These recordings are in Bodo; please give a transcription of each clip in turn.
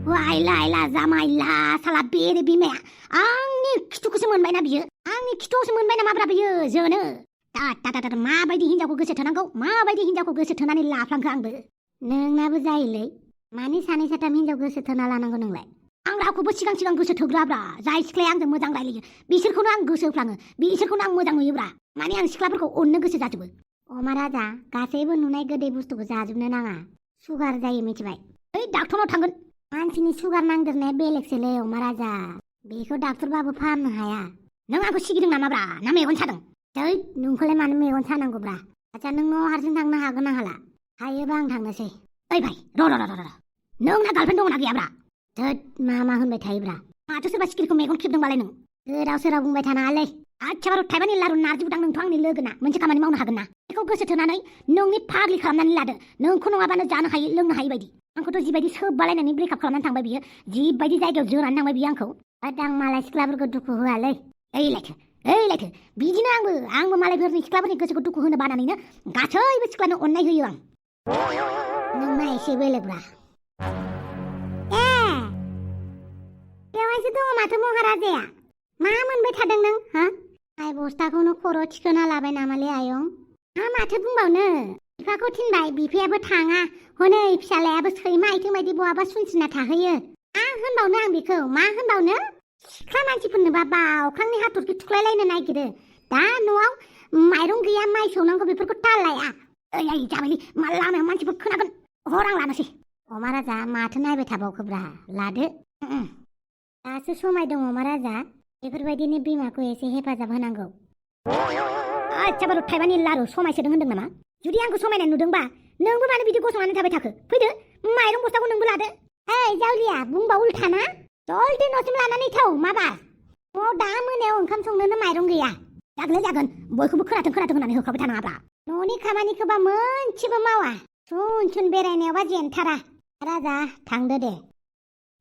वाइला जामाइला साला बेरे बिमाया आंनि खिथुखौसो मोनबायना बियो आंनि खिथुआवसो मोनबाय नामाब्रा बियो जोनो दा माबायदि हिनजावखौ गोसो थोनांगौ माबायदि हिनजावखौ गोसो थोनानै लाफ्लांखो आंबो नोंनाबो जायोलै माने सानै साथाम हिनजाव गोसो थोना लानांगौ नोंलाय आं रावखौबो सिगां गोसो थोग्राब्रा जाय सिख्लाया आंजों मोजां रायलायो बिसोरखौनो आं गोसो होफ्लाङो बिसोरखौनो आं मोजां नुयोब्रा माने आं सिख्लाफोरखौ अननो गोसो जाजोबो अमा राजा गासैबो नुनाय गोदै बुस्थुखौ जाजोबनो नाङा सुगार जायो मिथिबाय ओइ डाक्टरनाव थांगोन मानसिनि सुगार नांदेरनाया बेलेगसोलै अमा राजा बेखौ डाक्टरबाबो फाहामनो हाया नों आंखौ सिगिदों नामाब्रा ना मेगन सादों दै नोंखौलाय मानो मेगन सानांगौब्रा आच्छा नों न' हारसिं थांनो हागोन ना हाला हायोबा आं थांनोसै ओइ भाइ र' नोंना गार्लफ्रेन्ड दंना गैयाब्रा थोद मा होनबाय थायोब्रा माथो सोरबा सिखिरिखौ मेगन खेबदोंबालाय नों गोदाव सोराव बुंबाय थानाङालै आच्छा बार' थाइबानि लारु नारजि बुदां नोंथ' आंनि लोगोना मोनसे खामानि मावनो हागोन ना बेखौ गोसो थोनानै नोंनि फाग्लि खालामनानै लादो नोंखौ नङाबानो जानो हायो लोंनो हायै बायदि आंखौथ' जिबायदि सोबबालायनानै ब्रेकआप खालामनानै थांबाय बियो जिबायदि जायगायाव जोनानै थांबाय बियो आंखौ आं मालाय सिख्लाफोरखौ दुखु होआलै ओइ लायथो बिदिनो आंबो मालायफोरनि सिख्लाफोरनि गोसोखौ दुखु होनो बानानैनो गासैबो सिख्लानो अननाय होयो आं नोंना एसे बेलेगब्रा बेवहायसो दङ माथो महाराजाया मा मोनबाय थादों नों हा आइ बस्थाखौनो खर' थिखोना लाबाय नामालै आयं माथो बुंबावनो बिफाखौ थिनबाय बिफायाबो थाङा हनै फिसालायाबो सैमा आइथिं बायदि बहाबा सुनसिना थाहैयो होनबावनो आं बेखौ मा होनबावनो सिख्ला मानसिफोरनोबा बावखांनि हाथरखि थुख्लायलायनो नागिरो दा न'आव माइरं गैया माइ सौनांगौ बेफोरखौ ताल लाया ओइ जाबायलै मा लामायाव मानसिफोर खोनागोन हर आं लानोसै अमा राजा माथो नायबाय थाबावखोब्रा लादो दासो समाय दङ अमा राजा बेफोरबायदिनो बिमाखौ एसे हेफाजाब होनांगौ आच्छा बार' थाइबानि लारु समायसोदों होनदों नामा जुदि आंखौ समायनाय नुदोंबा नोंबो मानो बिदि गसंनानै थाबाय थाखो फैदो माइरं बस्थाखौ नोंबो लादो ओइ जावलिया बुंबा उल्थाना जलदि न'सिम लानानै थाव माबा न'आव दा मोनायाव ओंखाम संनोनो माइरं गैया जागोन बयखौबो खोनाथों होननानै होखाबाय थानाङाब्रा न'नि खामानिखौबा मोनसेबो मावा सुन बेरायनायावबा जेनथारा राजा थांदो दे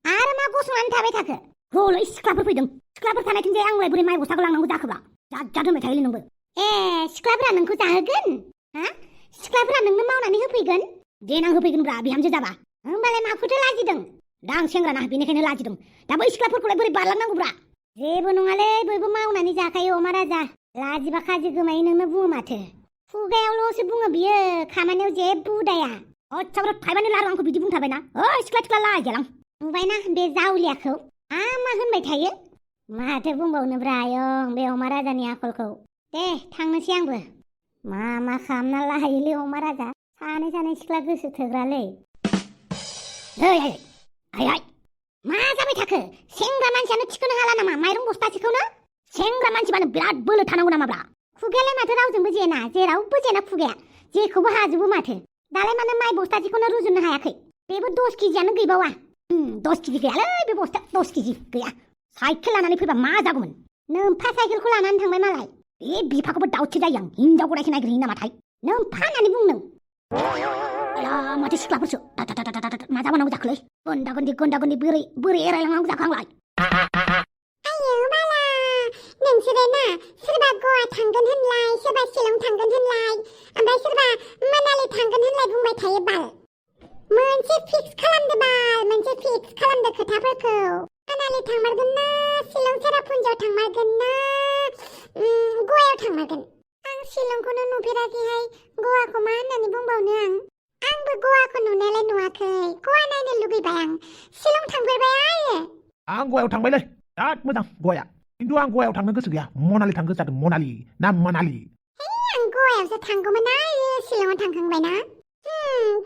आरो मा गसंनानै थाबाय थाखो हलै सिख्लाफोर फैदों सिख्लाफोर थानायथिंजाय आंलाय बोरै माइ बस्थाखौ लांनांगौ जाखोब्रा जाद होनबाय थायोलै नोंबो सिख्लाफोरा नोंखौ जाहोगोन सिख्लाफोरा नोंनो मावनानै होफैगोन देनां होफैगोनब्रा बिहामजो जाबा होमबालाय माखौथो लाजिदों दा आं सेंग्राना बेनिखायनो लाजिदों दा बै सिख्लाफोरखौलाय बोरै बारलांनांगौब्रा जेबो नङालै बयबो मावनानै जाखायो अमा राजा लाजिबा खाजि गोमायो नोंनो बुङो माथो खुगायावल'सो बुङो बियो खामानियाव जेबो उदाया आच्छा थाइबानि लारु आंखौ बिदि बुंथारबायना ओइ सिख्ला लाजियालां नुबायना बे जावलियाखौ मा होनबाय थायो माथो बुंबावनोब्रा आयं बे अमा राजानि आखलखौ दे थांनोसै आंबो मा खालामना लायोलै अमा राजा सानै सिख्ला गोसो थोग्रालै आइ मा जाबाय थाखो सेंग्रा मानसियानो थिखोनो हाला नामा माइरं बस्थासेखौनो सेंग्रा मानसिबानो बिराद बोलो थानांगौ नामाब्रा खुगायालाय माथो रावजोंबो जेना जेरावबो जेना खुगाया जेखौबो हाजोबो माथो दालाय मानो माइ बस्थासेखौनो रुजुनो हायाखै बेबो 10 केजियानो गैबावा 10 केजि गैयालै बे बस्था 10 केजि गैया साइकेल लानानै फैबा मा जागौमोन नोम्फा साइकेलखौ लानानै थांबाय मालाय बे बिफाखौबो दाउथि जायो आं हिनजाव गरायसो नागिरहैयो नामाथाय नोम्फा होननानै बुंनो माथो सिख्लाफोरसो मा जाबावनांगौ जाखोलै गोन्दा-गोन्दि बोरै एरायलांनांगौ जाखो आंलाय आयौ बाला नोंसोरो ना सोरबा गवा थांगोन होनलाय सोरबा शिलं थांगोन होनलाय ओमफ्राय सोरबा मनालि थांगोन होनलाय बुंबाय थायो बाल मोनसे फिक्स खालामदो खोथाफोरखौ मनालि थांमारगोन ना शिलं सेरापुन्जियाव थांमारगोन ना गवायाव थांमारगोन आं शिलंखौनो नुफेराखैहाय गवाखौ मा होननानै बुंबावनो आंबो गवाखौ नुनायलाय नुवाखै गवा नायनो लुगैबाय आं शिलं थांफेरबाय आं गवायाव थांबायलै बिराद मोजां गवाया खिन्थु आं गवायाव थांनो गोसो गैया मनालि थांनो गोसो जादों मनालि ना मनालि आं गवायावसो थांगौमोन शिलंआव थांखांबायना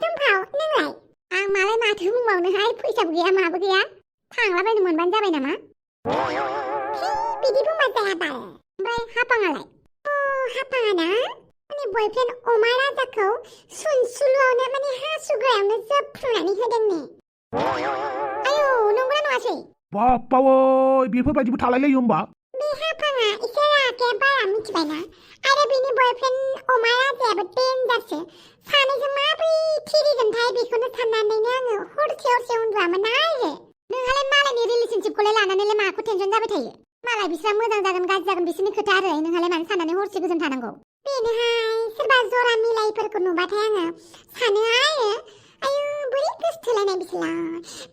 तुम्फाव नोंलाय आं मालाय माथो बुंबावनोहाय फैसाबो गैया माबो गैया थांलाबायनो मोनबानो जाबाय नामा बिदि बुंबा जाया बाल ओमफ्राय हापाङालाय हापाङा ना माने बयफ्रेन्ड अमा राजाखौ सुनसुलुआवनो माने हासुग्रायावनो जोबफ्रुनानै होदोंनो आयौ नंगौना नङासै बाप्पावै बेफोरबायदिबो थालायलायो होमबा बे हापाङा एसे रागाया बारा मिथिबायना आरो बिनि बयफ्रेन्ड अमा राजायाबो डेन्जारसो सानैजों माबोरै थिरिगोनथाय बेखौनो साननानैनो आङो हरसे उन्दुआमोन आरो नोंहालाय मालायनि रिलेशनशिपखौलाय लानानैलाय माखौ टेनसन जाबाय थायो मालाय बिस्रा मोजां जागोन गाज्रि जागोन बिसोरनि खोथा आरो नोंहालाय मानो साननानै हरसे गोजोन थानांगौ बेनोहाय सोरबा जरा मिलायफोरखौ नुबाथाय आङो सानो आरो आयु बोरै गोसथोलायनाय बिसोरलाय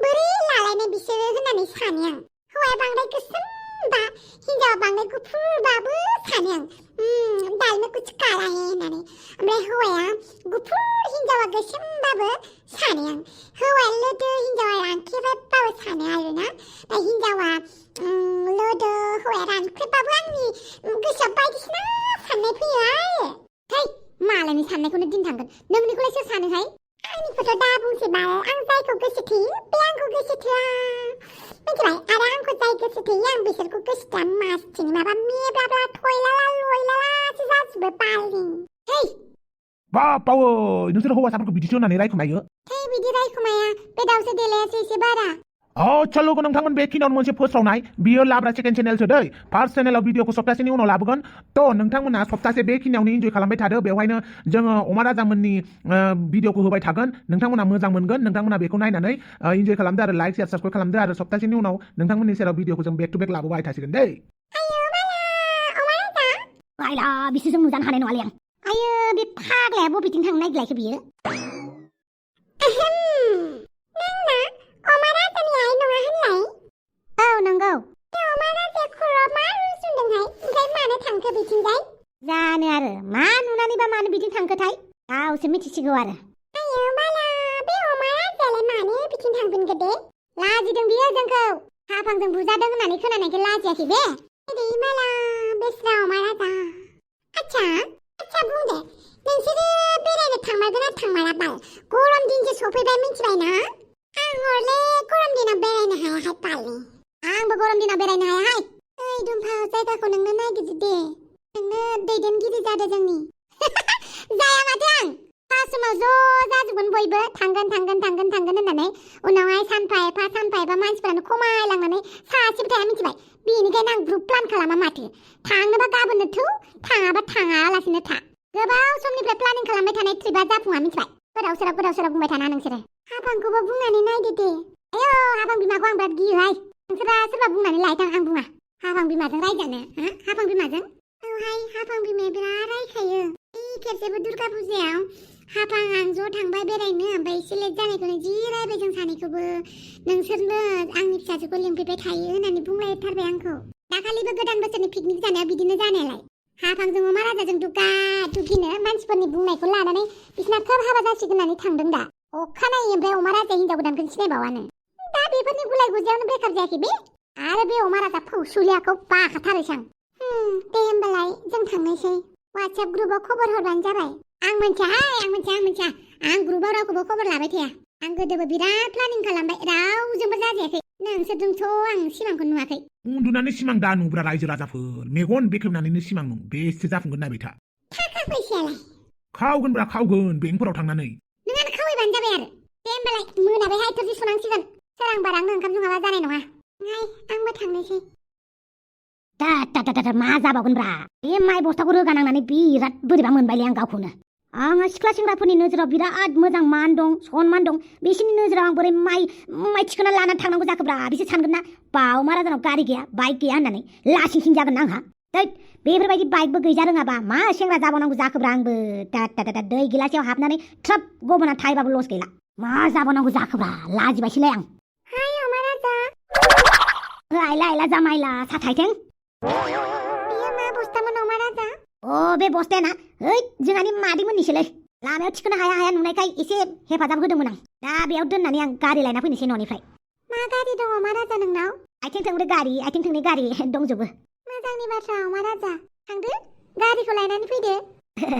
बोरै लालायनाय माने बिसोरो होननानै सानो आं हौवाया बांद्राय गोसोम बा हिनजावा बांद्राय गुफुरबाबो सानो आं दालनो कुछ काला है होननानै ओमफ्राय हौवाया गुफुर हिनजावा गोसोमबाबो सानो आं हौवाया लोदो हिनजावा रानख्रेबबाबो सानो आरोना दा हिनजावा लोदो हौवाया रानख्रेबबाबो आंनि गोसोआव बायदिसिना साननाय फैयो आरो है मालायनि साननायखौनो दिन थांगोन नोंनिखौलाय सोर सानोहाय आंनिखौथ' दा बुंसै बाल आं जायखौ गोसो थोयो बे आंखौ गोसो थोआ मिथिबाय आरो आंखौ जाय गोसो थोयो आं बिसोरखौ गोसो थोआ मासथिनि माबा मेब्लाब्ला थयलाला लयलालासो जाजोबो बालनि है बापावो नोंसोर हौवासाफोरखौ बिदिसो होननानै रायखोमायो है बिदि रायखोमाया बे दावसो देलायासो एसे बारा चलो नोंथांमोन बेखिनियावनो मोनसे फोस्रावनाय बियो लाब्रा सेकेन्ड चेनेलसो दै फार्स्ट चेनेलाव भिडिअखौ सप्तासेनि उनाव लाबोगोन थ' नोंथांमोना सप्तासे बेखिनियावनो इन्जय खालामबाय थादो बेवहायनो जोङो अमा राजामोननि भिडिअखौ होबाय थागोन नोंथांमोना मोजां मोनगोन नोंथांमोना बेखौ नायनानै इन्जय खालामदो आरो लाइक शेयार साबस्क्राइब खालामदो आरो सप्तासेनि उनाव नोंथांमोननि सेराव भिडिअखौ जों बेक टु बेक लाबोबाय थासिगोन दै आयला बिसोरजों नुजानो हानाय नङालै आं आयो बे फाग्लाया बबेथिं थांनो नागिरलायखो बियो नोंना अमा राजानि आइ नङा होनलाय औ नंगौ बे अमा राजाया खर'आव मा रुजुनदोंहाय ओमफ्राय मानो थांखो बिथिंजाय जानो आरो मा नुनानैबा मानो बिथिं थांखोथाय गावसो मिथिसिगौ आरो आयो बाला बे अमा राजायालाय मानो बिथिं थांगोन गोदे लाजिदों बियो जोंखौ हाफांजों बुजादों होननानै खोनानायखौ लाजियाखै बे ओरै बाला बेस्रा अमा राजा आच्छा बुं दे नोंसोरो बेरायनो थांमारगोन ना थांमारा बाल गरम दिनसो सफैबाय मिथिबाय ना आं हरले गरम दिनाव बेरायनो हायाहाय बालनि आंबो गरम दिनाव बेरायनो हायाहाय ओइ दुम्फा जायगाखौ नोंनो नागिरदो दे नोंनो दैदेनगिरि जादो जोंनि जाया माथो आं फास समाव ज' जाजोबगोन बयबो थांगोन होननानै उनावहाय सानफा एफा मानसिफोरानो खमायलांनानै सासेबो थाया मिथिबाय बेनिखायनो आं ग्रुप प्लान खालामा माथो थांनोबा गाबोननो थौ थाङाबा थाङालासिनो था गोबाव समनिफ्राय प्लानिं खालामबाय थानाय ट्रिपआ जाफुङा मिथिबाय गोदाव सोराव बुंबाय थाना नोंसोरो हाफांखौबो बुंनानै नायदो दे आयौ हाफां बिमाखौ आं बिराद गियोहाय नोंसोरा सोरबा बुंनानै लायथां आं बुङा हाफां बिमाजों रायजानो हाफां बिमाजों औहाय हाफां बिमाया बिराद रायखायो खेबसेबो दुर्गा फुजायाव हाफां आं ज' थांबाय बेरायनो ओमफ्राय एसे लेट जानायखौनो जि रायबाय जों सानैखौबो नोंसोरनो आंनि फिसाजोखौ लिंफैबाय थायो होननानै बुंलायथारबाय आंखौ दाखालिबो गोदान बोसोरनि पिकनिक जानायाव बिदिनो जानायालाय हाफांजों अमा राजाजों दुगा दुगिनो मानसिफोरनि बुंनायखौ लानानै बिसिना खोब हाबा जासिगोन होननानै थांदों दा अखानायै ओमफ्राय अमा राजाया हिनजाव गोदानखौ सिनायबावानो दा बेफोरनि गुलाय गुजायावनो बेखार जायाखै बे आरो बे अमा राजा फौसुलियाखौ बाखाथारोसां दे होमबालाय जों थांनोसै वाट्सएप ग्रुपाव खबर हरबानो जाबाय आं मिथिया आं ग्रुपाव रावखौबो खबर लाबाय थाया आं गोदोबो बिराद प्लानिं खालामबाय रावजोंबो जाजायाखै नोंसोरजोंथ' आं सिमांखौ नुवाखै उन्दुनानै सिमां दा नुब्रा रायजो राजाफोर मेगन बेखेवनानैनो सिमां नु बेसो जाफुंगोन नायबाय था थाखा फैसायालाय खावगोन बेंकफोराव थांनानै नोंहानो खावैबानो जाबाय आरो दे होमबालाय मोनाबायहाय थोरसि सुनांसिगोन सोरां बारांनो ओंखाम सङाबा जानाय नङा आंबो थांनोसै दा मा जाबावगोनब्रा बे माइ बस्थाखौ रोगानांनानै बिराद बोरैबा मोनबायलै आं गावखौनो आङो सिख्ला सेंग्राफोरनि नोजोराव बिराद मोजां मान दं सनमान दं बिसोरनि नोजोराव आं बोरै माइ थिखोना लानानै थांनांगौ जाखोब्रा बिसोर सानगोन ना बाव मा राजानाव गारि गैया बाइक गैया होननानै लासिंसिं जागोन आंहा बेफोरबायदि बाइकबो गैजा रोङाबा मा सेंग्रा जाबावनांगौ जाखोब्रा आंबो दै गिलासेयाव हाबनानै ट्राप गबना थाइबाबो लस गैला मा जाबावनांगौ जाखोब्रा लाजिबायसैलाय आं हाय अमा राजा आइला जामाइला साथायथों बेयो मा बस्थामोन अमा राजा बे बस्थाया ना जोंहानि मादैमोननिसोलै लामायाव थिखोनो हाया नुनायखाय एसे हेफाजाब होदोंमोन आं दा बेयाव दोननानै आं गारि लायना फैनोसै न'निफ्राय मा गारि दङ अमा राजा नोंनाव आथिं थोंनै गारि दंजोबो मोजांनि बाथ्रा अमा राजा थांदो गारिखौ लायनानै फैदो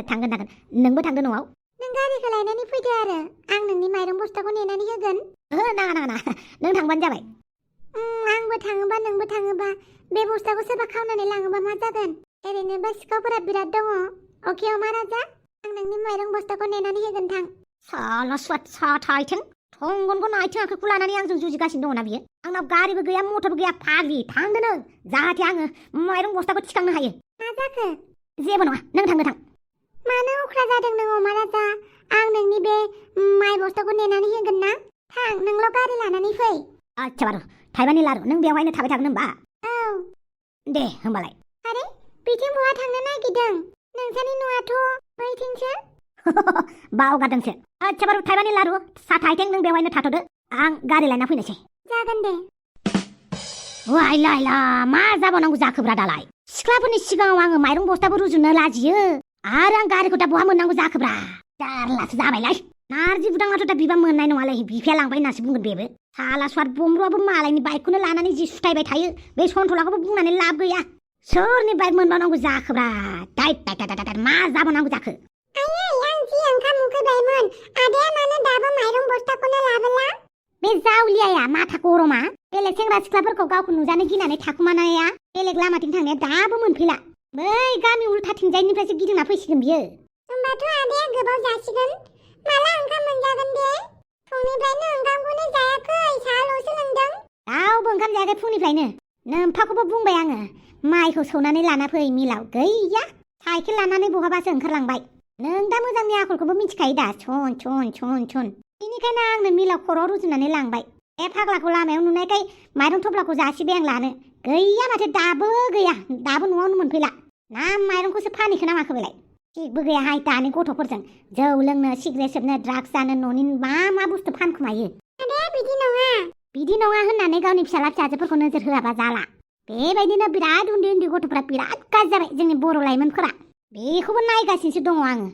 थांगोन नोंबो थांदो न'आव नों गारिखौ लायनानै फैदो आरो आं नोंनि माइरं बस्थाखौ नेनानै होगोन नाङा नों थांबानो जाबाय आंबो थाङोबा नोंबो थाङोबा बे बस्थाखौ सोरबा खावनानै लाङोबा मा जागोन ओरैनोबा सिखावफोरा बिराद दङ अके अमा राजा आं नोंनि माइरं बस्थाखौ नेनानै होगोन थां साला साथायथों थंगनखौ आथिं आखाइखौ लानानै आंजों जुजिगासिनो दङना बियो आंनाव गारिबो गैया मटरबो गैया फाग्लि थांदो नों जाहाथे आङो माइरं बस्थाखौ थिखांनो हायो मा जाखो जेबो नङा नों थांदो थां मानो अख्रा जादों नों अमा राजा आं नोंनि बे माइ बस्थाखौ नेनानै होगोन ना थां नोंल' गारि लानानै फै आच्छा बारु थाइबानि लारु नों बेवहायनो थाबाय थागोन होनबा औ दे होमबालाय आरे बिथिं बहा थांनो नागिरदों नोंसानि न'आथ' बैथिंसो बावगारदोंसो आच्छा बारु थाइबानि लारु साथायथों नों बेवहायनो थाथ'दो आं गारि लायना फैनोसै जागोन दे वाय लायला मा जाबावनांगौ जाखोब्रा दालाय सिख्लाफोरनि सिगाङाव आङो माइरं बस्थाबो रुजुनो लाजियो आरो आं गारिखौ दा बहा मोननांगौ जाखोब्रा जारलासो जाबायलाय नारजि बुदाङाथ' दा बिबा मोननाय नङालै बिफाया लांबाय होननासो बुंगोन बेबो साला स्वाद बमरुआबो मालायनि बाइकखौनो लानानै जि सुथायबाय थायो बे सन्थलाखौबो बुंनानै लाब गैया सोरनि बाइक मोनबावनांगौ जाखोब्रा दाय मा जाबावनांगौ जाखो आयै आं जि ओंखाम उखैबायमोन आदाया मानो दाबो माइरं बस्थाखौनो लाबोला बे जावलियाया माथा गरमा बेलेग सेंग्रा सिख्लाफोरखौ गावखौ नुजानो गिनानै थाखुमानाया बेलेग लामाथिं थांनाया दाबो मोनफैला बै गामि उल्थाथिंजायनिफ्रायसो गिदिंना फैसिगोन बियो होमबाथ' आदाया गोबाव जासिगोन माला ओंखाम मोनजागोन बे फुंनिफ्रायनो ओंखामखौनो जायाखै साहाल'सो लोंदों रावबो ओंखाम जायाखै फुंनिफ्रायनो नोम्फाखौबो बुंबाय आङो माइखौ सौनानै लाना फै मिलाव गैया साइकेल लानानै बहाबासो ओंखारलांबाय नों दा मोजांनि आखलखौबो मिथिखायो दा सन बेनिखायनो आंनो मिलाव खर'आव रुजुनानै लांबाय बे फाग्लाखौ लामायाव नुनायखाय माइरं थफ्लाखौ जासिबाय आं लानो गैया माथो दाबो गैया दाबो न'आवनो मोनफैला ना माइरंखौसो फानैखो नामाखो बेलाय थिगबो गैयाहाय दानि गथ'फोरजों जौ लोंनो सिगारेट सोबनो ड्राग्स जानो न'नि मा बुस्थु फानखोमायो बिदि नङा होननानै गावनि फिसाला फिसाजोफोरखौ नोजोर होआबा जाला बेबायदिनो बिराद उन्दै गथ'फोरा बिराद गाज्रि जाबाय जोंनि बर' लाइमोनफोरा बेखौबो नायगासिनोसो दङ आङो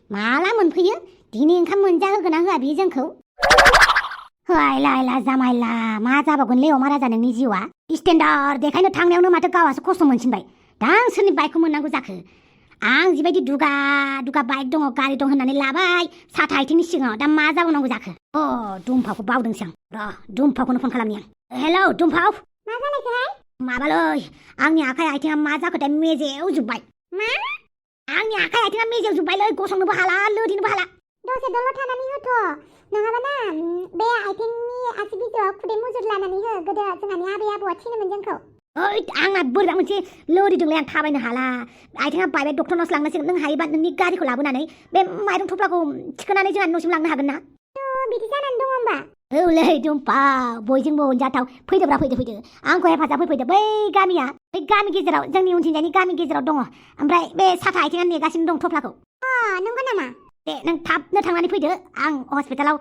माला मोनफैयो दिनै ओंखाम मोनजाहोगोन ना होआ बियो जोंखौ हायला जामायला मा जाबावगोनलै अमा राजा नोंनि जिउआ स्टेन्डार्ड देखायनो थांनायावनो माथो गावासो खस्थ' मोनसिनबाय दा आं सोरनि बाइकखौ मोननांगौ जाखो आं जिबायदि दुगा बाइक दङ गारि दं होननानै लाबाय साथा आथिंनि सिगाङाव दा मा जाबावनांगौ जाखो दुम्फावखौ बावदोंसो आं र' दुम्फावखौनो फन खालामनि आं हेलौ दुम्फाव मा जालायखोहाय माबालै आंनि आखाइ आथिङा मा जाखोथाय मेजेव जोब्बाय मा आंनि आखाइ आथिङा मेजेव जोब्बायलै गसंनोबो हाला लोरिनोबो हाला दसे दल' थानानै होथ' नङाबा ना बे आथिंनि आसि बिजौआव खुदै मुजुर लानानै हो गोदो जोंहानि आबै आबौआ थिनोमोन जोंखौ ओइ आंना बोरैबा मोनसे लोरिदोंलै आं थाबायनो हाला आथिङा बायबाय डक्टरनावसो लांनांसिगोन नों हायोबा नोंनि गारिखौ लाबोनानै बे माइरं थफ्लाखौ थिखोनानै जोंहा न'सिम लांनो हागोन ना बिदि जानानै दङ होमबा औलै दुम्पा बयजोंबो अनजाथाव फैदोब्रा फैदो आंखौ हेफाजाब होफैदो बै गामिया बै गामि गेजेराव जोंनि उनथिंजायनि गामि गेजेराव दङ ओमफ्राय बे साथा आथिङा नेगासिनो दं थफ्लाखौ नंगौ नामा दे नों थाबनो थांनानै फैदो आं हस्पिटालाव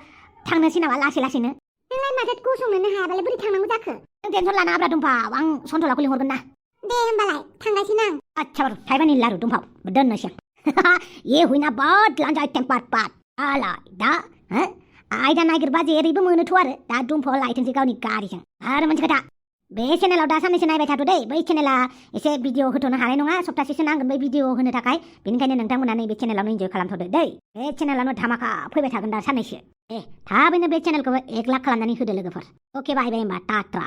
थांनोसै नामा लासैनो नोंलाय माथो गसंनोनो हायाबालाय बोरै थांनांगौ जाखो नों टेनसन लानो हाब्रा दुम्पाव आं सन्थलाखौ लिंहरगोन ना दे होमबालाय थांगासिनो आं अच्छा बारु थाइबानि लारु दुम्पाव दोननोसै आं ये हुइना बहुत लांजाय टेम्पार पाट आलाय दा आयदा नागिरबा जेरैबो मोनोथ' आरो दा दुम्पाव लायथोंसै गावनि गारिजों आरो मोनसे खोथा बे चेनेलाव दा साननैसो नायबाय थाथ' दै बै चेनेला एसे भिडिअ होथ'नो हानाय नङा सप्तासेसो नांगोन बै भिडिअ होनो थाखाय बेनिखायनो नोंथांमोना नैबे चेनेलावनो इन्जय खालामथ'दो दै बे चेनेलावनो धामाका फैबाय थागोन दा साननैसो थाबैनो बे चेनेलखौ 1 लाख खालामनानै होदो लोगोफोर अके बाय होमबा टाटा